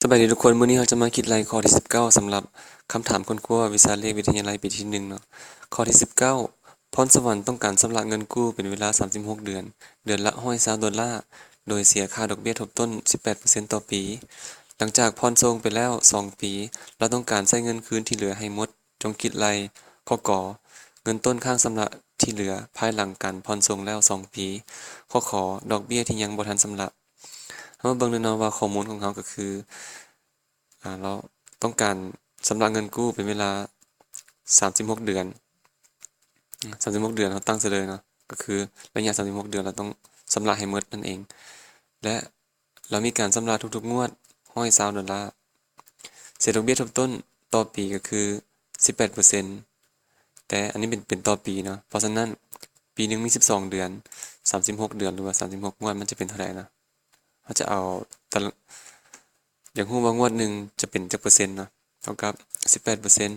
ສະບາຍດີທຸກຄົນ, ມື້ນີ້ເຮົາຈະມາຄິດໄລ່ຂໍ້ທີສິບເກົ້າ ສຳລັບຄຳຖາມຄົ້ນຄວ້າວິຊາເລກວິທະຍາໄລປີທີໜຶ່ງເນາະ. ຂໍ້ທີສິບເກົ້າ ພອນສະຫວັນຕ້ອງການຊຳລະເງິນກູ້ເປັນເວລາສາມສິບຫົກເດືອນ, ເດືອນລະຮ້ອຍຊາວໂດລາ, ໂດຍເສຍຄ່າດອກເບ້ຍທົບຕົ້ນສິບແປດເປີເຊັນຕໍ່ປີ. ຫຼັງຈາກຜ່ອນສົ່ງໄປແລ້ວສອງປີ, ລາວຕ້ອງການໃຊ້ເງິນຄືນທີ່ເຫຼືອໃຫ້ໝົດ. ຈົ່ງຄິດໄລ່. ຂໍ້ ກ, ເງິນຕົ້ນຄ້າງຊຳລະທີ່ເຫຼືອພາຍຫຼັງການຜ່ອນສົ່ງແລ້ວສອງປີ. ຂໍ້ ຂ, ດອກເບ້ຍທີ່ຍັງບໍ່ທັນຊຳລະ. ເຮົາມາເບິ່ງເລີຍເນາະວ່າຂໍ້ມູນຂອງເຮົາກໍຄື ອາ ລາວຕ້ອງການຊຳລະເງິນກູ້ເປັນເວລາສາມສິບຫົກເດືອນ, ສາມສິບຫົກເດືອນ ເຮົາຕັ້ງໃສ່ເລີຍເນາະ, ກໍຄືໄລຍະສາມສິບຫົກເດືອນ ລາວຕ້ອງຊຳລະໃຫ້ໝົດນັ້ນເອງ ແລະ ລາວມີການຊຳລະທຸກໆງວດຮ້ອຍຊາວໂດລາ. ເສຍດອກເບ້ຍທົບຕົ້ນຕໍ່ປີກໍຄືສິບແປດເປີເຊັນ, ແຕ່ອັນນີ້ເປັນ ເປັນຕໍ່ປີເນາະ, ເພາະສະນັ້ນ ປີໜຶ່ງມີສິບສອງເດືອນ, ສາມສິບຫົກເດືອນ ຫຼືວ່າສາມສິບຫົກງວດ ມັນຈະເປັນເທົ່າໃດເນາະ? ເຮົາຈະເອົາຕາ ຢາກຮູ້ວ່າງວດໜຶ່ງຈະເປັນຈັກເປີເຊັນເນາະ, ເທົ່າກັບສິບແປດເປີເຊັນ,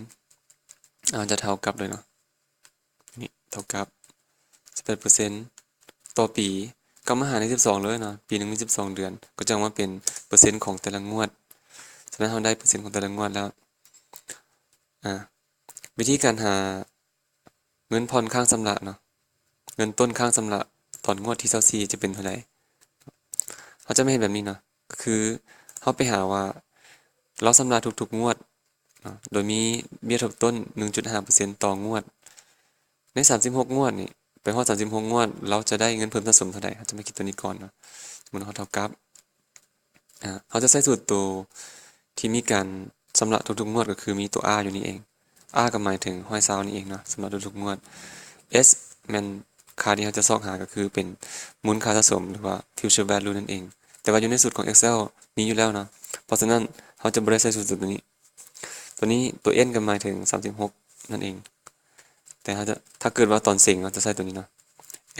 ເຮົາຈະເທົ່າກັບເລີຍເນາະ, ນີ້ເທົ່າກັບສິບແປດເປີເຊັນຕໍ່ປີ, ກໍມາຫານໃຫ້ສິບສອງເລີຍເນາະ, ປີໜຶ່ງມີສິບສອງເດືອນ ກໍຈະອອກມາເປັນເປີເຊັນຂອງແຕ່ລະງວດ. ສະນັ້ນເຮົາໄດ້ເປີເຊັນຂອງແຕ່ລະງວດແລ້ວ. ອາ ວິທີການຫາ ເງິນຜ່ອນຄ້າງຊຳລະເນາະ, ເງິນຕົ້ນຄ້າງຊຳລະຕອນງວດທີຊາວສີ່ຈະເປັນເທົ່າໃດ? ເຮົາຈະມາເຮັດແບບນີ້ເນາະ, ກໍຄືເຮົາໄປຫາວ່າລາວຊຳລະທຸກໆງວດເນາະ, ໂດຍມີເບ້ຍທົບຕົ້ນໜຶ່ງຈຸດຫ້າເປີເຊັນຕໍ່ງວດ. ໃນສາມສິບຫົກງວດນີ້, ໄປຮອດສາມສິບຫົກງວດ, ລາວຈະໄດ້ເງິນເພີ່ມສະສົມເທົ່າໃດ? ເຮົາຈະມາຄິດຕົວນີ້ກ່ອນເນາະ, ສົມມຸດເຮົາເທົ່າກັບ ອາ ເຮົາຈະໃຊ້ສູດໂຕທີ່ມີການຊຳລະທຸກໆງວດ ກໍຄືມີໂຕ R ຢູ່ນີ້ເອງ. R ກໍໝາຍເຖິງຮ້ອຍຊາວນີ້ເອງເນາະ, ຊຳລະທຸກໆງວດ. S ແມ່ນຄ່າທີ່ເຮົາຈະຊອກຫາ ກໍຄືເປັນມູນຄ່າສະສົມ ຫຼືວ່າ future value ນັ້ນເອງ, ແຕ່ວ່າຢູ່ໃນສູດຂອງ Excel ມີຢູ່ແລ້ວເນາະ, ເພາະສະນັ້ນເຮົາຈະບໍ່ໄດ້ໃຊ້ສູດໂຕນີ້. ຕົວນີ້ ຕົວ N ກໍໝາຍເຖິງສາມສິບຫົກນັ້ນເອງ, ແຕ່ເຮົາຈະ ຖ້າເກີດວ່າຕອນເສັງ ເຮົາຈະໃຊ້ຕົວນີ້ເນາະ,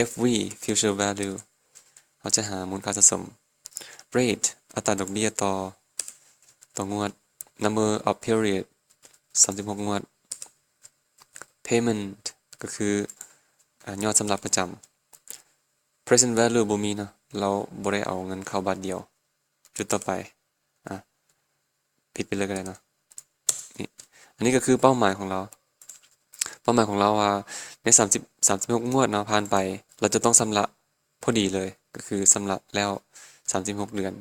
F V future value ເຮົາຈະຫາມູນຄ່າສະສົມ. Rate ອັດຕາດອກເບ້ຍຕໍ່ ຕໍ່ງວດ. Number of period ສາມສິບຫົກງວດ. Payment ກໍຄື ອາ ຍອດຊຳລະປະຈຳ. Present value ບໍ່ມີເນາະ, ລາວບໍ່ໄດ້ເອົາເງິນເຂົ້າບາດດຽວ. ຈຸດຕໍ່ໄປ ອາ ປິດໄປເລີຍກໍໄດ້ເນາະ. ນີ້ ອັນນີ້ກໍຄືເປົ້າໝາຍຂອງລາວ, ເປົ້າໝາຍຂອງລາວວ່າໃນສາມສິບ ສາມສິບຫົກງວດເນາະຜ່ານໄປ, ລາວຈະຕ້ອງຊຳລະພໍດີເລີຍ, ກໍຄືຊຳລະແລ້ວສາມສິບຫົກເດືອນ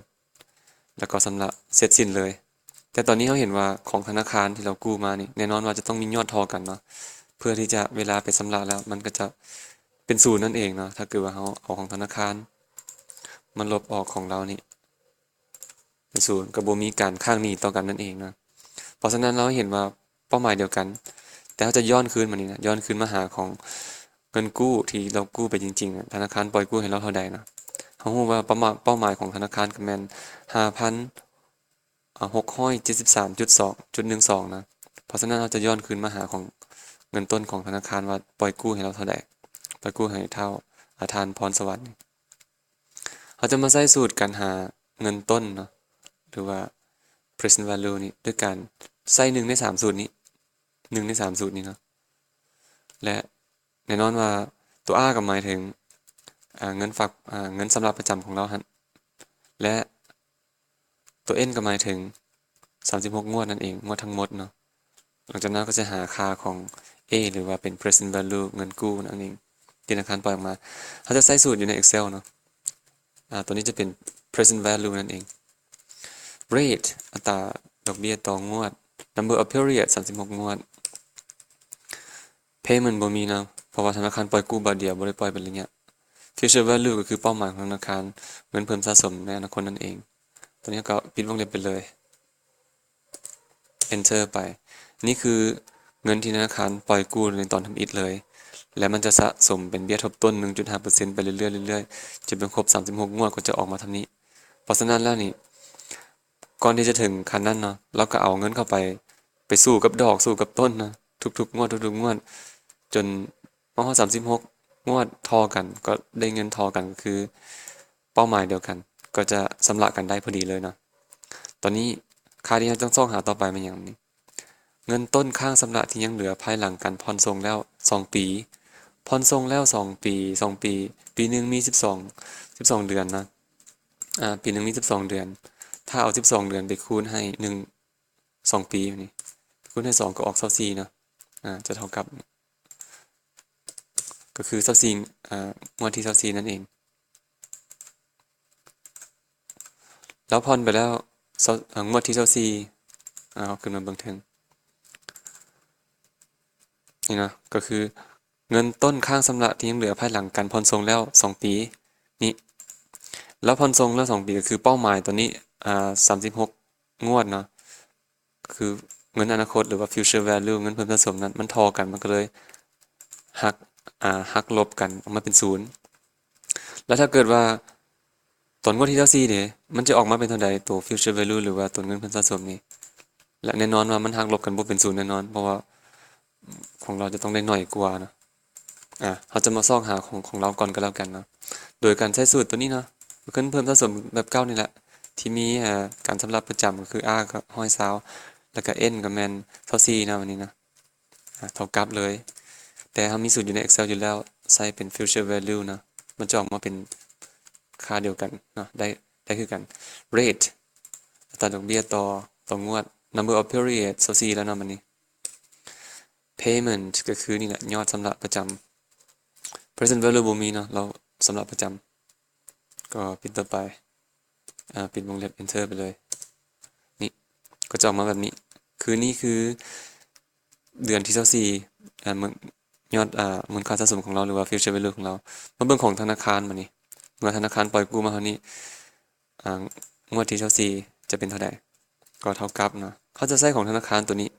ແລ້ວກໍຊຳລະເສັດສິ້ນເລີຍ. ແຕ່ຕອນນີ້ເຮົາເຫັນວ່າຂອງທະນາຄານທີ່ລາວກູ້ມານີ້ ແນ່ນອນວ່າຈະຕ້ອງມີຍອດທໍ່ກັນເນາະ, ເພື່ອທີ່ຈະເວລາໄປຊຳລະແລ້ວ ມັນກໍຈະເປັນສູນນັ້ນເອງເນາະ. ຖ້າເກີດວ່າເຮົາເອົາຂອງທະນາຄານມາລົບອອກຂອງລາວນີ້ ເປັນສູນ ກໍບໍ່ມີການຄ້າງໜີ້ຕໍ່ກັນນັ້ນເອງເນາະ. ເພາະສະນັ້ນ ເຮົາເຫັນວ່າເປົ້າໝາຍດຽວກັນ, ແຕ່ເຮົາຈະຍ້ອນຄືນມານີ້ນະ, ຍ້ອນຄືນມາຫາຂອງເງິນກູ້ທີ່ລາວກູ້ໄປຈິງໆນະ, ທະນາຄານປ່ອຍກູ້ໃຫ້ລາວເທົ່າໃດນະ. ເຮົາຮູ້ວ່າເປົ້າໝາຍ ເປົ້າໝາຍຂອງທະນາຄານກໍແມ່ນຫ້າພັນຫົກຮ້ອຍເຈັດສິບສາມຈຸດສອງຈຸດໜຶ່ງສອງນະ. ເພາະສະນັ້ນ ເຮົາຈະຍ້ອນຄືນມາຫາຂອງເງິນຕົ້ນຂອງທະນາຄານວ່າປ່ອຍກູ້ໃຫ້ລາວເທົ່າໃດ, ປ່ອຍກູ້ໃຫ້ທ້າວ ອາ ທ່ານພອນສະຫວັນ. ເຮົາຈະມາໃຊ້ສູດການຫາເງິນຕົ້ນເນາະ ຫຼືວ່າ present value ນີ້ ດ້ວຍການໃຊ້ໜຶ່ງໃນສາມສູດນີ້, ໜຶ່ງໃນສາມສູດນີ້ເນາະ. ແລະ ແນ່ນອນວ່າຕົວ R ກໍໝາຍເຖິງ ອາ ເງິນຝາກ ອາ ເງິນຊຳລະປະຈຳຂອງລາວຫັ້ນ ແລະ ຕົວ N ກໍໝາຍເຖິງສາມສິບຫົກງວດນັ້ນເອງ, ງວດທັງໝົດເນາະ. ຫຼັງຈາກນັ້ນກໍຈະຫາຄ່າຂອງ A ຫຼືວ່າເປັນ present value ເງິນກູ້ນັ້ນເອງ ທີ່ທະນາຄານປ່ອຍອອກມາ. ເຮົາຈະໃຊ້ສູດຢູ່ໃນ Excel ເນາະ. ອາ ຕົວນີ້ຈະເປັນ present value ນັ້ນເອງ. Rate ອັດຕາດອກເບ້ຍຕໍ່ງວດ. Number of period ສາມສິບຫົກງວດ. Payment ບໍ່ມີເນາະ, ເພາະວ່າທະນາຄານປ່ອຍກູ້ບາດດຽວ, ບໍ່ໄດ້ປ່ອຍເປັນໄລຍະ. Future value ກໍຄືເປົ້າໝາຍຂອງທະນາຄານ, ເງິນເພີ່ມສະສົມໃນອະນາຄົດນັ້ນເອງ. ຕົວນີ້ກໍປິດວົງເລັບໄປເລີຍ. Enter ໄປ. ນີ້ຄືເງິນທີ່ທະນາຄານປ່ອຍກູ້ໃນຕອນທຳອິດເລີຍ ແລະ ມັນຈະສະສົມເປັນເບ້ຍທົບຕົ້ນໜຶ່ງຈຸດຫ້າເປີເຊັນໄປເລື້ອຍໆ ເລື້ອຍໆ ຈົນເປັນຄົບສາມສິບຫົກງວດກໍຈະອອກມາເທົ່ານີ້. ເພາະສະນັ້ນແລ້ວນີ້ ກ່ອນທີ່ຈະເຖິງຂັ້ນນັ້ນເນາະ, ລາວກໍເອົາເງິນເຂົ້າໄປ, ໄປສູ້ກັບດອກ, ສູ້ກັບຕົ້ນນະ, ທຸກໆງວດ, ທຸກໆງວດ, ຈົນມາຮອດສາມສິບຫົກງວດທໍ່ກັນ, ກໍໄດ້ເງິນທໍ່ກັນ, ກໍຄືເປົ້າໝາຍດຽວກັນ, ກໍຈະຊຳລະກັນໄດ້ພໍດີເລີຍເນາະ. ຕອນນີ້ຄ່າທີ່ເຮົາຕ້ອງຊອກຫາຕໍ່ໄປແມ່ນຫຍັງນີ້? ເງິນຕົ້ນຄ້າງຊຳລະທີ່ຍັງເຫຼືອພາຍຫຼັງການຜ່ອນສົ່ງແລ້ວສອງປີ, ຜ່ອນສົ່ງແລ້ວສອງປີ, ສອງປີ, ປີໜຶ່ງມີສິບສອງ, ສິບສອງເດືອນນະ, ອາ, ປີໜຶ່ງມີສິບສອງເດືອນ, ຖ້າເອົາສິບສອງເດືອນໄປຄູນໃຫ້ໜຶ່ງ ສອງປີນີ້ ຄູນໃຫ້ສອງກໍອອກຊາວສີ່ເນາະ ອາ ຈະເທົ່າກັບ ກໍຄືຊາວສີ່ ອາ ງວດທີຊາວສີ່ນັ້ນເອງ. ລາວຜ່ອນໄປແລ້ວ ຊາວ ອາ ງວດທີຊາວສີ່ ອາ ເຮົາຂຶ້ນມາເບິ່ງເທິງ ນີ້ນະ ກໍຄືເງິນຕົ້ນຄ້າງຊຳລະທີ່ຍັງເຫຼືອພາຍຫຼັງການຜ່ອນສົ່ງແລ້ວສອງປີນີ້ ລາວຜ່ອນສົ່ງແລ້ວສອງປີ ກໍຄືເປົ້າໝາຍຕົວນີ້ ອາ ສາມສິບຫົກງວດເນາະ ຄືເງິນອະນາຄົດ ຫຼືວ່າ future value ເງິນເພີ່ມສະສົມນັ້ນ ມັນທໍ່ກັນ ມັນກໍເລີຍຫັກ ອາ ຫັກລົບກັນອອກມາເປັນສູນ. ແລ້ວຖ້າເກີດວ່າຕອນງວດທີຊາວສີ່ເດ ມັນຈະອອກມາເປັນເທົ່າໃດ ໂຕ future value ຫຼືວ່າໂຕເງິນເພີ່ມສະສົມນີ້? ແລະ ແນ່ນອນວ່າມັນຫັກລົບກັນບໍ່ເປັນສູນແນ່ນອນ ເພາະວ່າຂອງລາວຈະຕ້ອງໄດ້ໜ້ອຍກວ່າເນາະ. ອາ ເຮົາຈະມາຊອກຫາຂອງ ຂອງລາວກ່ອນກໍແລ້ວກັນເນາະ ໂດຍການໃຊ້ສູດຕົວນີ້ເນາະ ເງິນເພີ່ມສະສົມແບບເກົ່ານີ້ແຫຼະ ທີ່ມີ ອາ ການຊຳລະປະຈຳ ກໍຄື R ກໍຮ້ອຍຊາວ ແລ້ວກໍ N ກໍແມ່ນຊາວສີ່ເນາະ ອັນນີ້ເນາະ ອາ ເທົ່າກັບເລີຍ ແຕ່ເຮົາມີສູດຢູ່ໃນ Excel ຢູ່ແລ້ວ ໃຊ້ເປັນ future value ເນາະ ມັນຈະອອກມາເປັນຄ່າດຽວກັນເນາະ ໄດ້ ໄດ້ຄືກັນ. Rate ອັດຕາດອກເບ້ຍຕໍ່ ຕໍ່ງວດ. Number of period ຊາວສີ່ແລ້ວເນາະ ບັດນີ້ Payment ກໍຄືນີ້ແຫຼະ ຍອດຊຳລະປະຈຳ. Present value ບໍ່ມີເນາະ ລາວຊຳລະປະຈຳ ກໍປິດຕໍ່ໄປ ອາ ປິດວົງເລັບ Enter ໄປເລີຍ ນີ້ ກໍຈະອອກມາແບບນີ້ ຄືນີ້ຄືເດືອນທີຊາວສີ່ ອາ ເບິ່ງຍອດ ອາ ມູນຄ່າສະສົມຂອງລາວ ຫຼືວ່າ future value ຂອງລາວ. ມາເບິ່ງຂອງທະນາຄານບັດນີ້ ເມື່ອທະນາຄານປ່ອຍກູ້ມາເທົ່ານີ້ ອາ ງວດທີຊາວສີ່ຈະເປັນເທົ່າໃດ ກໍເທົ່າກັບເນາະ ເຂົາຈະໃຊ້ຂອງທະນາຄານຕົວນີ້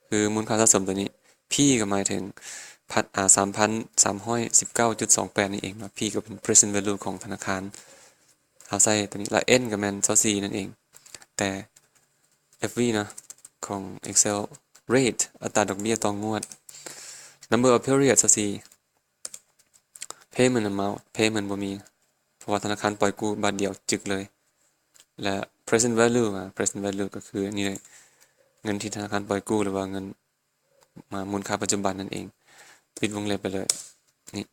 ຄືມູນຄ່າສະສົມຕົວນີ້ P ກໍໝາຍເຖິງພັນ ອາ ສາມພັນສາມຮ້ອຍສິບເກົ້າຈຸດສອງແປດນີ້ເອງເນາະ P ກໍເປັນ present value ຂອງທະນາຄານ ເຮົາໃຊ້ຕົວນີ້ ແລະ N ກໍແມ່ນຊາວສີ່ນັ້ນເອງ ແຕ່ FV ເນາະ ຂອງ Excel. Rate ອັດຕາດອກເບ້ຍຕໍ່ງວດ. Number of period ຊາວສີ່ Payment amount payment ບໍ່ມີ ເພາະວ່າທະນາຄານປ່ອຍກູ້ບາດດຽວຈຶກເລີຍ ແລະ present value ອາ present value ກໍຄືນີ້ເລີຍ ເງິນທີ່ທະນາຄານປ່ອຍກູ້ ຫຼືວ່າເງິນ ມາ ມູນຄ່າປັດຈຸບັນນັ້ນເອງ ປິດວົງເລັບໄປເລີຍ ນີ້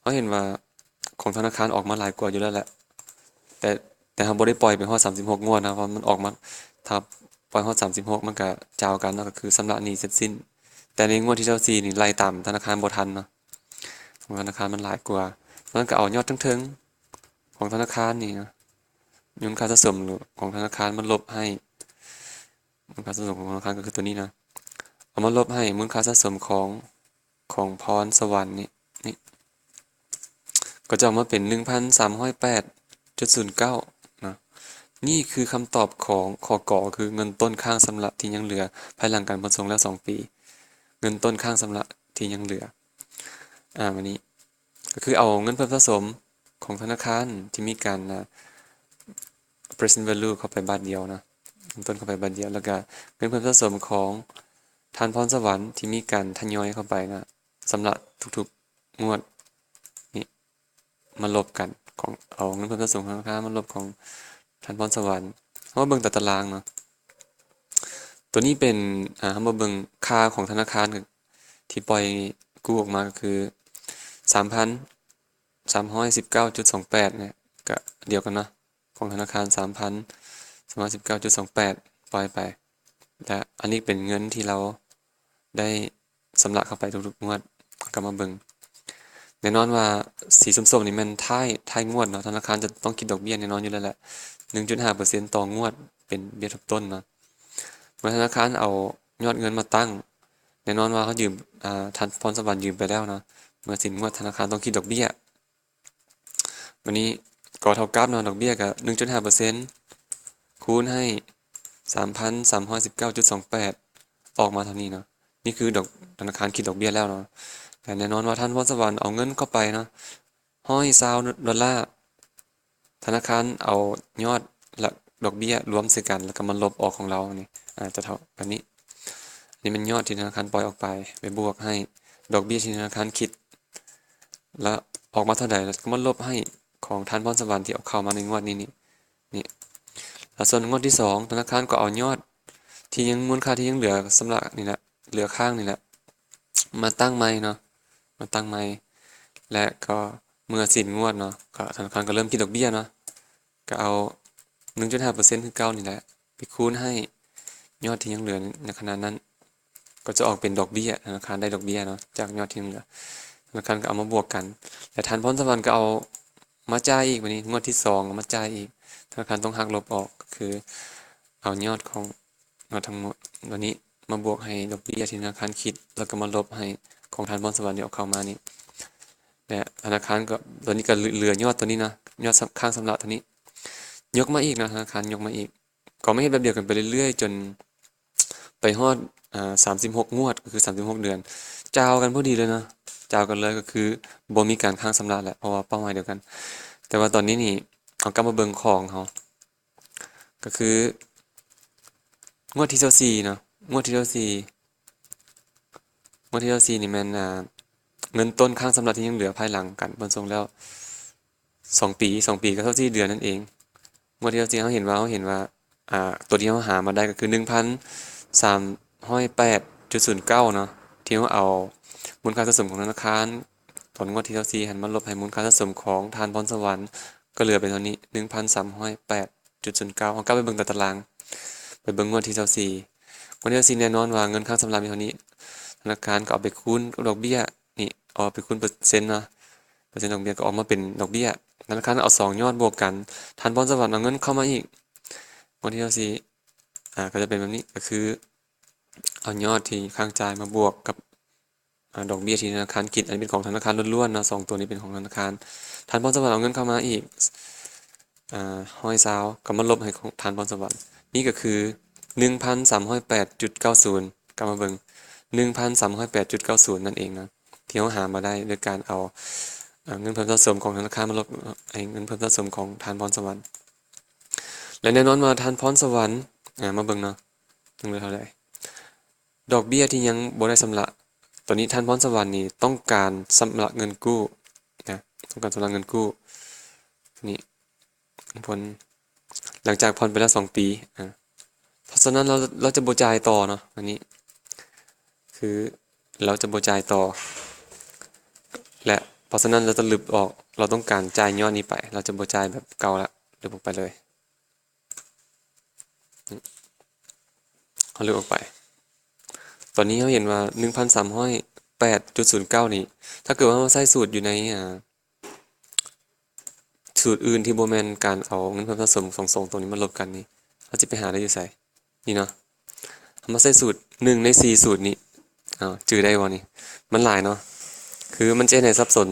ເຮົາເຫັນວ່າຂອງທະນາຄານອອກມາຫຼາຍກວ່າຢູ່ແລ້ວແຫຼະ ແຕ່ ແຕ່ເຮົາບໍ່ໄດ້ປ່ອຍໄປຮອດສາມສິບຫົກງວດນະ ເພາະມັນອອກມາ ຖ້າປ່ອຍຮອດສາມສິບຫົກມັນກະຈາວກັນເນາະ ກໍຄືຊຳລະໜີ້ເສັດສິ້ນ ແຕ່ໃນງວດທີຊາວສີ່ນີ້ໄລ່ຕາມທະນາຄານບໍ່ທັນເນາະ ຂອງທະນາຄານມັນຫຼາຍກວ່າ ມັນກໍເອົາຍອດເທິງໆຂອງທະນາຄານນີ້ນະ ມູນຄ່າສະສົມຂອງທະນາຄານມາລົບໃຫ້ ມູນຄ່າສະສົມຂອງທະນາຄານກໍຄືຕົວນີ້ນະ ເອົາມາລົບໃຫ້ມູນຄ່າສະສົມຂອງ ຂອງພອນສະຫວັນນີ້ ນີ້ ກໍຈະອອກມາເປັນໜຶ່ງພັນສາມຮ້ອຍແປດຈຸດສູນເກົ້າເນາະ. ນີ້ຄືຄຳຕອບຂອງ ຂ ກ ຄືເງິນຕົ້ນຄ້າງຊຳລະທີ່ຍັງເຫຼືອພາຍຫຼັງການຜ່ອນສົ່ງແລ້ວສອງປີ ເງິນຕົ້ນຄ້າງຊຳລະທີ່ຍັງເຫຼືອ ອາ ບາດນີ້ ກໍຄືເອົາເງິນເພີ່ມສະສົມຂອງທະນາຄານທີ່ມີການ ອາ present value ເຂົ້າໄປບາດດຽວເນາະ ເງິນຕົ້ນເຂົ້າໄປບາດດຽວ ແລ້ວກະເງິນເພີ່ມສະສົມຂອງທ່ານພອນສະຫວັນທີ່ມີການທະຍອຍເຂົ້າໄປນະ ຊຳລະທຸກໆງວດນີ້ ມາລົບກັນ ຂອງ ເອົາເງິນເພີ່ມສະສົມຂອງທະນາຄານມາລົບຂອງທ່ານພອນສະຫວັນ. ເຮົາມາເບິ່ງຕາຕະລາງເນາະ ຕົວນີ້ເປັນ ອາ ເຮົາມາເບິ່ງຄ່າຂອງທະນາຄານທີ່ປ່ອຍກູ້ອອກມາ ກໍຄືສາມພັນສາມຮ້ອຍສິບເກົ້າຈຸດສອງແປດ ເນຍ ກະດຽວກັນເນາະ ຂອງທະນາຄານສາມພັນສາມຮ້ອຍສິບເກົ້າຈຸດສອງແປດ ປ່ອຍໄປ ແລະ ອັນນີ້ເປັນເງິນທີ່ລາວໄດ້ ຊຳລະເຂົ້າໄປທຸກໆງວດ ເຮົາກໍມາເບິ່ງ ແນ່ນອນວ່າສີສົ້ມໆນີ້ແມ່ນທ້າຍ ທ້າຍງວດເນາະ ທະນາຄານຈະຕ້ອງຄິດດອກເບ້ຍແນ່ນອນຢູ່ແລ້ວແຫຼະ ໜຶ່ງຈຸດຫ້າເປີເຊັນຕໍ່ງວດ ເປັນເບ້ຍທົບຕົ້ນເນາະ. ເມື່ອທະນາຄານເອົາຍອດເງິນມາຕັ້ງ ແນ່ນອນວ່າເຮົາຢືມ ອາ ທ່ານພອນສະຫວັນຢືມໄປແລ້ວເນາະ ເມື່ອສິ້ນງວດທະນາຄານຕ້ອງຄິດດອກເບ້ຍ ບາດນີ້ກໍເທົ່າກັບເນາະ ດອກເບ້ຍກໍໜຶ່ງຈຸດຫ້າເປີເຊັນ ຄູນໃຫ້ສາມພັນສາມຮ້ອຍສິບເກົ້າຈຸດສອງແປດ ອອກມາເທົ່ານີ້ເນາະ. ນີ້ຄືດອກ ທະນາຄານຄິດດອກເບ້ຍແລ້ວເນາະ ແລະ ແນ່ນອນວ່າທ່ານພອນສະຫວັນເອົາເງິນເຂົ້າໄປເນາະ ຮ້ອຍຊາວໂດລາ ທະນາຄານເອົາຍອດ ແລະ ດອກເບ້ຍລວມໃສ່ກັນ ແລ້ວກໍມາລົບອອກຂອງລາວນີ້ ອາ ຈະເທົ່າກັນນີ້ ອັນນີ້ແມ່ນຍອດທີ່ທະນາຄານປ່ອຍອອກໄປ ໄປບວກໃຫ້ດອກເບ້ຍທີ່ທະນາຄານຄິດ ແລ້ວອອກມາເທົ່າໃດ ແລ້ວກໍມາລົບໃຫ້ຂອງທ່ານພອນສະຫວັນທີ່ເອົາເຂົ້າມາໃນງວດນີ້ນີ້ ນີ້ ແລ້ວສ່ວນງວດທີສອງ ທະນາຄານກໍເອົາຍອດທີ່ຍັງ ມູນຄ່າທີ່ຍັງເຫຼືອຊຳລະນີ້ແຫຼະ ເຫຼືອຄ້າງນີ້ແຫຼະ ມາຕັ້ງໃໝ່ເນາະ ມາຕັ້ງໃໝ່ ແລະ ກໍເມື່ອສິ້ນງວດເນາະ ກໍທະນາຄານກໍເລີ່ມຄິດດອກເບ້ຍເນາະ ກໍເອົາ ໜຶ່ງຈຸດຫ້າເປີເຊັນຄືເກົ່ານີ້ແຫຼະ ໄປຄູນໃຫ້ຍອດທີ່ຍັງເຫຼືອໃນຂະນະນັ້ນ ກໍຈະອອກເປັນດອກເບ້ຍ. ທະນາຄານໄດ້ດອກເບ້ຍເນາະ ຈາກຍອດທີ່ຍັງເຫຼືອ ທະນາຄານກໍເອົາມາບວກກັນ ແລະ ທ່ານພອນສະຫວັນກໍເອົາມາຈ່າຍອີກ. ບາດນີ້ງວດທີສອງເອົາມາຈ່າຍອີກ ທະນາຄານຕ້ອງຫັກລົບອອກ ກໍຄືເອົາຍອດຂອງ ເອົາທັງໝົດຕົວນີ້ມາບວກໃຫ້ດອກເບ້ຍທີ່ທະນາຄານຄິດ ແລ້ວກໍມາລົບໃຫ້ຂອງທ່ານພອນສະຫວັນທີ່ເອົາເຂົ້າມານີ້ ແລະ ທະນາຄານກໍ ຕົວນີ້ກໍເຫຼືອຍອດຕົວນີ້ເນາະ ຍອດຄ້າງຊຳລະຕົວນີ້ ຍົກມາອີກເນາະ ທະນາຄານຍົກມາອີກ ກໍມາເຮັດແບບດຽວກັນໄປເລື້ອຍໆ ຈົນໄປຮອດ ອາ ສາມສິບຫົກງວດ ກໍຄືສາມສິບຫົກເດືອນ ຈາວກັນພໍດີເລີຍເນາະ ຈາວກັນເລີຍ ກໍຄືບໍ່ມີການຄ້າງຊຳລະແຫຼະ ເພາະວ່າເປົ້າໝາຍດຽວກັນ. ແຕ່ວ່າຕອນນີ້ນີ້ ເຮົາກັບມາເບິ່ງຂອງເຮົາ ກໍຄືງວດທີຊາວສີ່ເນາະ ງວດທີຊາວສີ່ ງວດທີຊາວສີ່ນີ້ແມ່ນ ອາ ເງິນຕົ້ນຄ້າງຊຳລະທີ່ຍັງເຫຼືອພາຍຫຼັງການເບິ່ງສົ່ງແລ້ວ ສອງປີ ສອງປີກັບຊາວສີ່ເດືອນນັ້ນເອງ. ງວດທີຊາວສີ່ເຮົາເຫັນວ່າ ເຮົາເຫັນວ່າ ອາ ຕົວທີ່ເຮົາຫາມາໄດ້ກໍຄືໜຶ່ງພັນສາມຮ້ອຍແປດຈຸດສູນເກົ້າເນາະ ທີ່ເຮົາເອົາມູນຄ່າສະສົມຂອງທະນາຄານຕອນງວດທີຊາວສີ່ຫັ້ນ ມາລົບໃຫ້ມູນຄ່າສະສົມຂອງທ່ານພອນສະຫວັນ ກໍເຫຼືອເປັນເທົ່ານີ້ ໜຶ່ງພັນສາມຮ້ອຍແປດຈຸດສູນເກົ້າ. ເຮົາກັບໄປເບິ່ງຕາຕະລາງ ໄປເບິ່ງງວດທີຊາວສີ່ ງວດທີຊາວສີ່ແນ່ນອນວ່າເງິນຄ້າງຊຳລະມີເທົ່ານີ້ ທະນາຄານກໍເອົາໄປຄູນກັບດອກເບ້ຍ ນີ້ ເອົາໄປຄູນເປີເຊັນເນາະ ເປີເຊັນດອກເບ້ຍກໍອອກມາເປັນດອກເບ້ຍ. ທະນາຄານເອົາສອງຍອດບວກກັນ ທ່ານພອນສະຫວັນເອົາເງິນເຂົ້າມາອີກ ງວດທີຊາວສີ່ ອາ ກໍຈະເປັນແບບນີ້ ກໍຄືເອົາຍອດທີ່ຄ້າງຈ່າຍມາບວກກັບ ອາ ດອກເບ້ຍທີ່ທະນາຄານຄິດ ອັນນີ້ເປັນຂອງທະນາຄານລ້ວນໆເນາະ ສອງຕົວນີ້ເປັນຂອງທະນາຄານ. ທ່ານພອນສະຫວັນເອົາເງິນເຂົ້າມາອີກ ອາ ຮ້ອຍຊາວ ກໍມາລົບໃຫ້ຂອງທ່ານພອນສະຫວັນ ນີ້ກໍຄືໜຶ່ງພັນສາມຮ້ອຍແປດຈຸດເກົ້າສູນ ກັບມາເບິ່ງ ໜຶ່ງພັນສາມຮ້ອຍແປດຈຸດເກົ້າສູນນັ້ນເອງນະ ທີ່ເຮົາຫາມາໄດ້ໂດຍການເອົາ ອາ ເງິນເພີ່ມສະສົມຂອງທະນາຄານມາລົບໃຫ້ເງິນເພີ່ມສະສົມຂອງທ່ານພອນສະຫວັນ. ແລະ ແນ່ນອນວ່າທ່ານພອນສະຫວັນ ອາ ມາເບິ່ງເນາະ ຍັງເຫຼືອເທົ່າໃດ ດອກເບ້ຍທີ່ຍັງບໍ່ໄດ້ຊຳລະ. ຕອນນີ້ທ່ານພອນສະຫວັນນີ້ຕ້ອງການຊຳລະເງິນກູ້ນະ ຕ້ອງການຊຳລະເງິນກູ້ ນີ້ ຜ່ອນ ຫຼັງຈາກຜ່ອນໄປແລ້ວສອງປີ ອາ ເພາະສະນັ້ນລາວ ລາວຈະບໍ່ຈ່າຍຕໍ່ເນາະ ອັນນີ້ຄືລາວຈະບໍ່ຈ່າຍຕໍ່ ແລະ ເພາະສະນັ້ນລາວຈະລຶບອອກ ລາວຕ້ອງການຈ່າຍຍອດນີ້ໄປ ລາວຈະບໍ່ຈ່າຍແບບເກົ່າລະ ລຶບອອກໄປເລີຍ. ເຮົາລຶບອອກໄປ ຕອນນີ້ເຮົາເຫັນວ່າໜຶ່ງພັນສາມຮ້ອຍແປດຈຸດສູນເກົ້ານີ້ ຖ້າເກີດວ່າເຮົາໃຊ້ສູດຢູ່ໃນ ອາ ສູດອື່ນທີ່ບໍ່ແມ່ນການເອົາເງິນເພີ່ມສະສົມຂອງສອງຕົວນີ້ມາລົບກັນນີ້ ເຮົາຊິໄປຫາໄດ້ຢູ່ໃສ? ນີ້ເນາະ ເຮົາມາໃຊ້ສູດໜຶ່ງໃນສີ່ສູດນີ້ ເອົາ ຈື່ໄດ້ບໍ່ນີ້? ມັນຫຼາຍເນາະ ຄືມັນຈະເຮັດໃຫ້ສັບສົນ.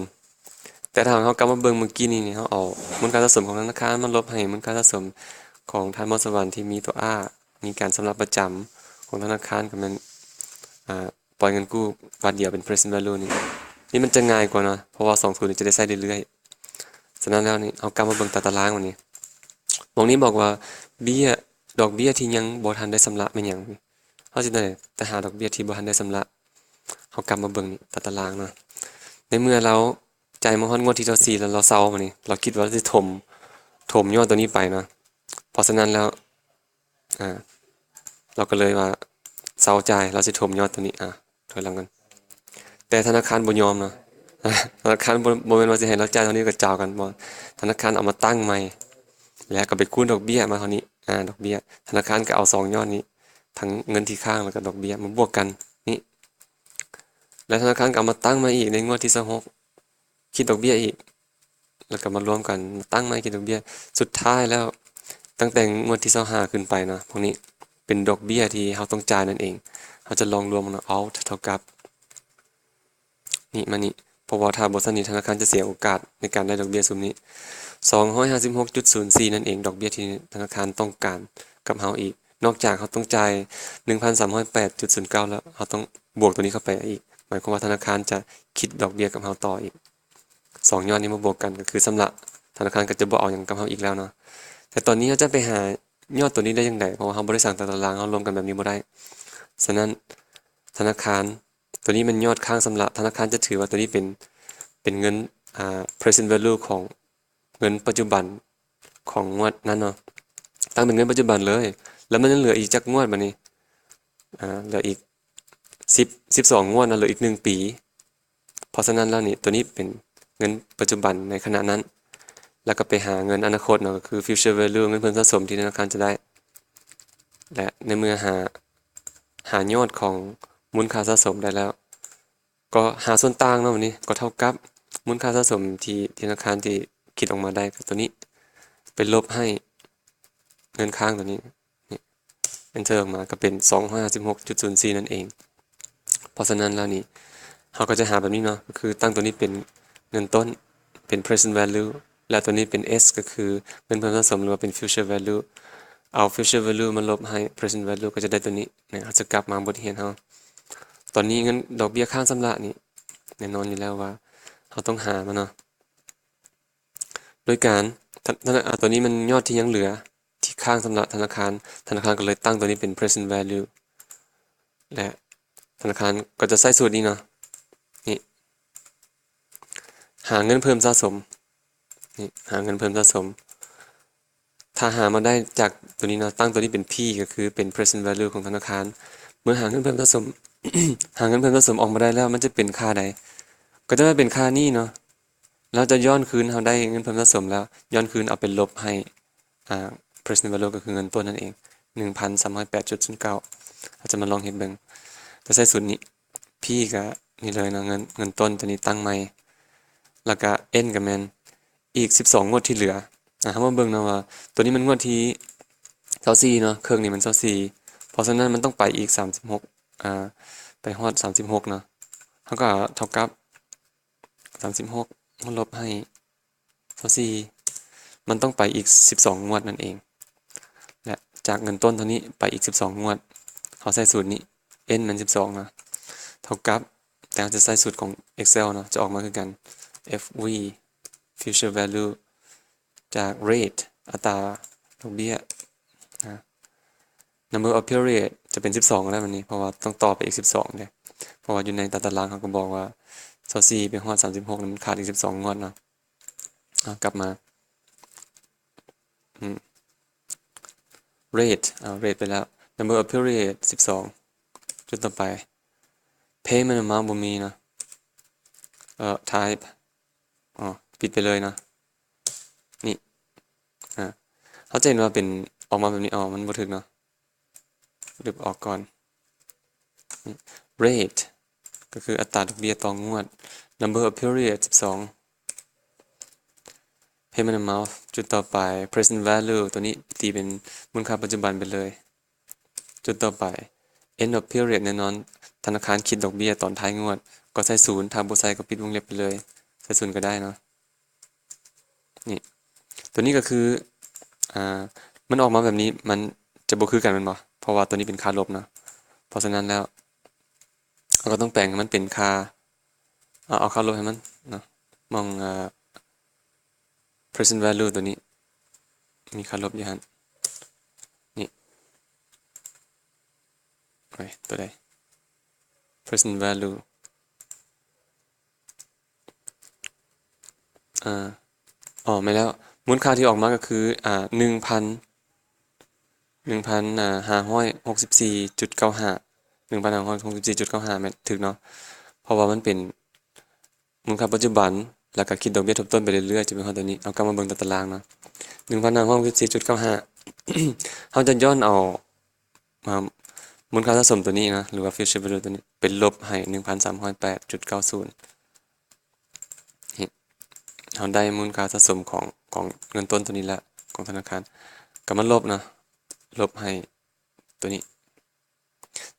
ແຕ່ຖ້າເຮົາກັບມາເບິ່ງມື້ກີ້ນີ້ ເຮົາເອົາມູນຄ່າສະສົມຂອງທະນາຄານມາລົບໃຫ້ມູນຄ່າສະສົມຂອງທ່ານ ມອນສະຫວັນ ທີ່ມີຕົວ R ມີການຊຳລະປະຈຳຂອງທະນາຄານ ກໍແມ່ນ ອາ ປ່ອຍເງິນກູ້ບາດດຽວເປັນ present value ນີ້ ນີ້ມັນຈະງ່າຍກວ່າເນາະ ເພາະວ່າສອງສູດນີ້ຈະໄດ້ໃຊ້ເລື້ອຍໆ. ສະນັ້ນແລ້ວນີ້ ເຮົາກັບມາເບິ່ງຕາຕະລາງບາດນີ້ ໝ່ອງນີ້ບອກວ່າເບ້ຍ ດອກເບ້ຍທີ່ຍັງບໍ່ທັນໄດ້ຊຳລະແມ່ນຫຍັງ? ເຮົາຊິໄດ້ໄປຫາດອກເບ້ຍທີ່ບໍ່ທັນໄດ້ຊຳລະ. ເຮົາກັບມາເບິ່ງນີ້ຕາຕະລາງເນາະ ໃນເມື່ອລາວຈ່າຍມາຮອດງວດທີຊາວສີ່ແລ້ວລາວເຊົາບາດນີ້ ລາວຄິດວ່າລາວຊິຖົມ ຖົມຍອດຕົວນີ້ໄປເນາະ ເພາະສະນັ້ນແລ້ວ ອາ ລາວກໍເລີຍວ່າເຊົາຈ່າຍ ລາວຊິຖົມຍອດຕົວນີ້ ອາ ຖອຍຫຼັງກັນ ແຕ່ທະນາຄານບໍ່ຍອມເນາະ ທະນາຄານບໍ່ ບໍ່ແມ່ນວ່າຊິໃຫ້ລາວຈ່າຍເທົ່ານີ້ກໍຈາວກັນ ບໍ່ ທະນາຄານເອົາມາຕັ້ງໃໝ່ ແລ້ວກໍໄປຄູນດອກເບ້ຍມາເທົ່ານີ້ ອາ ດອກເບ້ຍ ທະນາຄານກໍເອົາສອງຍອດນີ້ ທັງເງິນທີ່ຄ້າງ ແລ້ວກໍດອກເບ້ຍມາບວກກັນນີ້ ແລ້ວທະນາຄານກໍເອົາມາຕັ້ງໃໝ່ອີກໃນງວດທີຊາວຫົກ ຄິດດອກເບ້ຍອີກ ແລ້ວກໍມາລວມກັນ ມາຕັ້ງໃໝ່ ຄິດດອກເບ້ຍ ສຸດທ້າຍແລ້ວ ຕັ້ງແຕ່ງວດທີຊາວຫ້າຂຶ້ນໄປເນາະ ພວກນີ້ເປັນດອກເບ້ຍທີ່ເຮົາຕ້ອງຈ່າຍນັ້ນເອງ. ເຮົາຈະລອງລວມເນາະ Alt ເທົ່າກັບ ນີ້ມານີ້ ເພາະວ່າຖ້າບໍ່ຊັ້ນນີ້ທະນາຄານຈະເສຍໂອກາດໃນການໄດ້ດອກເບ້ຍຊຸມນີ້ ສອງຮ້ອຍຫ້າສິບຫົກຈຸດສູນສີ່ ນັ້ນເອງ ດອກເບ້ຍທີ່ທະນາຄານຕ້ອງການກັບເຮົາອີກ ນອກຈາກເຮົາຕ້ອງຈ່າຍໜຶ່ງພັນສາມຮ້ອຍແປດຈຸດສູນເກົ້າ ແລ້ວເຮົາຕ້ອງບວກຕົວນີ້ເຂົ້າໄປອີກ ໝາຍຄວາມວ່າທະນາຄານຈະຄິດດອກເບ້ຍກັບເຮົາຕໍ່ອີກ ສອງຍອດນີ້ມາບວກກັນກໍຄືຊຳລະ ທະນາຄານກໍຈະບໍ່ເອົາຫຍັງກັບເຮົາອີກແລ້ວເນາະ. ແຕ່ຕອນນີ້ເຮົາຈະໄປຫາຍອດຕົວນີ້ໄດ້ຈັ່ງໃດ? ເພາະວ່າເຮົາບໍ່ໄດ້ສ້າງຕາຕະລາງ ເຮົາລວມກັນແບບນີ້ບໍ່ໄດ້. ສະນັ້ນ ທະນາຄານ ຕົວນີ້ແມ່ນຍອດຄ້າງຊຳລະ ທະນາຄານຈະຖືວ່າຕົວນີ້ເປັນ ເປັນເງິນ ອາ present value ຂອງເງິນປັດຈຸບັນຂອງງວດນັ້ນເນາະ ຕັ້ງເປັນເງິນປັດຈຸບັນເລີຍ. ແລ້ວມັນຍັງເຫຼືອອີກຈັກງວດບາດນີ້? ອາ ເຫຼືອອີກ ສິບ ສິບສອງງວດເນາະ ເຫຼືອອີກໜຶ່ງປີ. ເພາະສະນັ້ນແລ້ວນີ້ ຕົວນີ້ເປັນເງິນປັດຈຸບັນໃນຂະນະນັ້ນ ແລ້ວກໍໄປຫາເງິນອະນາຄົດເນາະ ກໍຄື future value ເງິນເພີ່ມສະສົມທີ່ທະນາຄານຈະໄດ້ ແລະ ໃນເມື່ອຫາ ຫາຍອດຂອງມູນຄ່າສະສົມໄດ້ແລ້ວ ກໍຫາສ່ວນຕ່າງເນາະ ບາດນີ້ກໍເທົ່າກັບມູນຄ່າສະສົມທີ່ທະນາຄານທີ່ຄິດອອກມາໄດ້ ກໍຕົວນີ້ໄປລົບໃຫ້ເງິນຄ້າງຕົວນີ້ ນີ້ enter ອອກມາກໍເປັນສອງຮ້ອຍຫ້າສິບຫົກຈຸດສູນສີ່ນັ້ນເອງ. ເພາະສະນັ້ນແລ້ວນີ້ ເຮົາກໍຈະຫາແບບນີ້ເນາະ ກໍຄືຕັ້ງຕົວນີ້ເປັນເງິນຕົ້ນ ເປັນ present value ແລະ ຕົວນີ້ເປັນ S ກໍຄືເງິນເພີ່ມສະສົມ ຫຼືວ່າເປັນ future value ເອົາ future value ມາລົບໃຫ້ present value ກໍຈະໄດ້ຕົວນີ້ນະ. ເຮົາຈະກັບມາບົດຮຽນເຮົາ ຕອນນີ້ເງິນດອກເບ້ຍຄ້າງຊຳລະນີ້ ແນ່ນອນຢູ່ແລ້ວວ່າເຮົາຕ້ອງຫາມັນເນາະ ໂດຍການ ທະ ທະນະ ອາ ຕົວນີ້ມັນຍອດທີ່ຍັງເຫຼືອທີ່ຄ້າງຊຳລະທະນາຄານ ທະນາຄານກໍເລີຍຕັ້ງຕົວນີ້ເປັນ present value ແລະ ທະນາຄານກໍຈະໃຊ້ສູດນີ້ເນາະ ນີ້ ຫາເງິນເພີ່ມສະສົມ ນີ້ ຫາເງິນເພີ່ມສະສົມ ຖ້າຫາມາໄດ້ຈາກຕົວນີ້ເນາະ ຕັ້ງຕົວນີ້ເປັນ P ກໍຄືເປັນ present value ຂອງທະນາຄານ. ເມື່ອຫາເງິນເພີ່ມສະສົມ ຫາເງິນເພີ່ມສະສົມອອກມາໄດ້ແລ້ວ ມັນຈະເປັນຄ່າໃດ? ກໍຈະໄດ້ເປັນຄ່ານີ້ເນາະ ແລ້ວຈະຍ້ອນຄືນ ເຮົາໄດ້ເງິນເພີ່ມສະສົມແລ້ວ ຍ້ອນຄືນເອົາໄປລົບໃຫ້ ອ່າ present value ກໍຄືເງິນຕົ້ນນັ້ນເອງ ໜຶ່ງພັນສາມຮ້ອຍແປດຈຸດສູນເກົ້າ. ເຮົາຈະມາລອງເຮັດເບິ່ງ ຈະໃຊ້ສູດນີ້ P ກໍນີ້ເລີຍເນາະ ເງິນ ເງິນຕົ້ນຕົວນີ້ຕັ້ງໃໝ່ ແລ້ວກໍ N ກໍແມ່ນ ອີກສິບສອງງວດທີ່ເຫຼືອ. ອ່າ ເຮົາມາເບິ່ງເນາະວ່າ ຕົວນີ້ມັນງວດທີຊາວສີ່ເນາະ ເຄິ່ງນີ້ມັນຊາວສີ່ ເພາະສະນັ້ນມັນຕ້ອງໄປອີກສາມສິບຫົກ ອ່າ ໄປຮອດສາມສິບຫົກເນາະ ເຮົາກໍເທົ່າກັບສາມສິບຫົກມາລົບໃຫ້ຊາວສີ່ ມັນຕ້ອງໄປອີກສິບສອງງວດນັ້ນເອງ ແລະ ຈາກເງິນຕົ້ນເທົ່ານີ້ໄປອີກສິບສອງງວດ ເຮົາໃຊ້ສູດນີ້ N ມັນສິບສອງເນາະ ເທົ່າກັບ ແຕ່ເຮົາຈະໃຊ້ສູດຂອງ Excel ເນາະ ຈະອອກມາຄືກັນ F V future value ຈາກ rate ອັດຕາດອກເບ້ຍນະ number of period ຈະເປັນສິບສອງແລ້ວບັດນີ້ ເພາະວ່າຕ້ອງຕໍ່ໄປອີກສິບສອງເດ້ ເພາະວ່າຢູ່ໃນຕາຕະລາງເຮົາກໍບອກວ່າ ຊາວສີ່ໄປຮອດສາມສິບຫົກ ມັນຂາດອີກສິບສອງງວດເນາະ. ເອົາ ກັບມາ ອືມ rate ເອົາ rate ໄປແລ້ວ number of period ສິບສອງ ຈຸດຕໍ່ໄປ payment amount ບໍ່ມີເນາະ ເອີ type ອໍ ປິດໄປເລີຍເນາະ ນີ້ ອາ ເຮົາຈະເຫັນວ່າເປັນ ອອກມາແບບນີ້ ອໍ ມັນບໍ່ຖືກເນາະ ລຶບອອກກ່ອນ rate ກໍຄືອັດຕາດອກເບ້ຍຕໍ່ງວດ number of period ສິບສອງ payment amount ຈຸດຕໍ່ໄປ present value ຕົວນີ້ຕີເປັນມູນຄ່າປັດຈຸບັນໄປເລີຍ ຈຸດຕໍ່ໄປ end of period ແນ່ນອນ ທະນາຄານຄິດດອກເບ້ຍຕອນທ້າຍງວດ ກໍໃສ່ສູນ ຖ້າບໍ່ໃສ່ກໍປິດວົງເລັບໄປເລີຍ ໃສ່ສູນກໍໄດ້ເນາະ ນີ້ ຕົວນີ້ກໍຄື ອ່າ ມັນອອກມາແບບນີ້ ມັນຈະບໍ່ຄືກັນແມ່ນບໍ່? ເພາະວ່າຕົວນີ້ເປັນຄ່າລົບເນາະ ເພາະສະນັ້ນແລ້ວ ເຮົາກໍຕ້ອງແປງໃຫ້ມັນເປັນຄ່າ ເອົາ ເອົາຄ່າລົບໃຫ້ມັນເນາະ ໝ່ອງ ອ່າ present value ຕົວນີ້ ມີຄ່າລົບຢູ່ຫັ້ນ ນີ້ ໂອ້ຍ ຕົວໃດ? present value ອ່າ ອໍ ແມ່ນແລ້ວ ມູນຄ່າທີ່ອອກມາກໍຄື ອ່າ ໜຶ່ງພັນ ໜຶ່ງພັນຫ້າຮ້ອຍຫົກສິບສີ່ຈຸດເກົ້າຫ້າ ໜຶ່ງພັນຫ້າຮ້ອຍຫົກສິບສີ່ຈຸດເກົ້າຫ້າ ແມ່ນຖືກເນາະ ເພາະວ່າມັນເປັນມູນຄ່າປັດຈຸບັນ ແລ້ວກໍຄິດດອກເບ້ຍທົບຕົ້ນໄປເລື້ອຍໆ ຈົນໄປຮອດຕົວນີ້ ເຮົາກັບມາເບິ່ງຕາຕະລາງເນາະ ໜຶ່ງພັນຫ້າຮ້ອຍຫົກສິບສີ່ຈຸດເກົ້າຫ້າ ເຮົາຈະຍ້ອນເອົາ ອ່າ ມູນຄ່າສະສົມຕົວນີ້ນະ ຫຼືວ່າ future value ຕົວນີ້ ໄປລົບໃຫ້ໜຶ່ງພັນສາມຮ້ອຍແປດຈຸດເກົ້າສູນ ເຮົາໄດ້ມູນຄ່າສະສົມຂອງ ຂອງເງິນຕົ້ນຕົວນີ້ແຫຼະ ຂອງທະນາຄານ ກໍມາລົບເນາະ ລົບໃຫ້ຕົວນີ້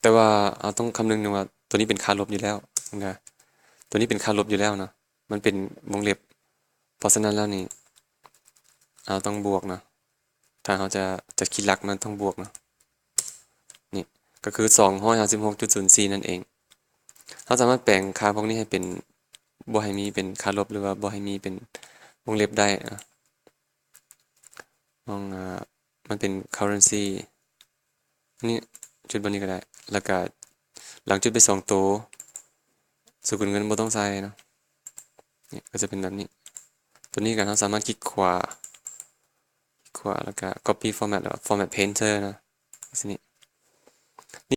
ແຕ່ວ່າເຮົາຕ້ອງຄຳນຶງເຖິງວ່າຕົວນີ້ເປັນຄ່າລົບຢູ່ແລ້ວນະ ຕົວນີ້ເປັນຄ່າລົບຢູ່ແລ້ວເນາະ ມັນເປັນວົງເລັບ ເພາະສະນັ້ນແລ້ວນີ້ ເຮົາຕ້ອງບວກເນາະ ຖ້າເຮົາຈະ ຈະຄິດຫຼັກມັນຕ້ອງບວກເນາະ ນີ້ກໍຄືສອງຮ້ອຍຫ້າສິບຫົກຈຸດສູນສີ່ນັ້ນເອງ ເຮົາສາມາດແປງຄ່າພວກນີ້ໃຫ້ເປັນ ບໍ່ໃຫ້ມີເປັນຄ່າລົບ ຫຼືວ່າບໍ່ໃຫ້ມີເປັນວົງເລັບໄດ້ເນາະ ມອງ ອ່າ ມັນເປັນ currency ນີ້ ຈຸດບ່ອນນີ້ກໍໄດ້ ແລ້ວກໍຫຼັງຈຸດໄປສອງໂຕ ສະກຸນເງິນບໍ່ຕ້ອງໃສ່ເນາະ ນີ້ກໍຈະເປັນແບບນີ້ ຕົວນີ້ກໍເຮົາສາມາດຄລິກຂວາ ຄລິກຂວາ ແລ້ວກໍ copy format ແລ້ວ format painter ເນາະ ຈັ່ງຊີ້ນີ້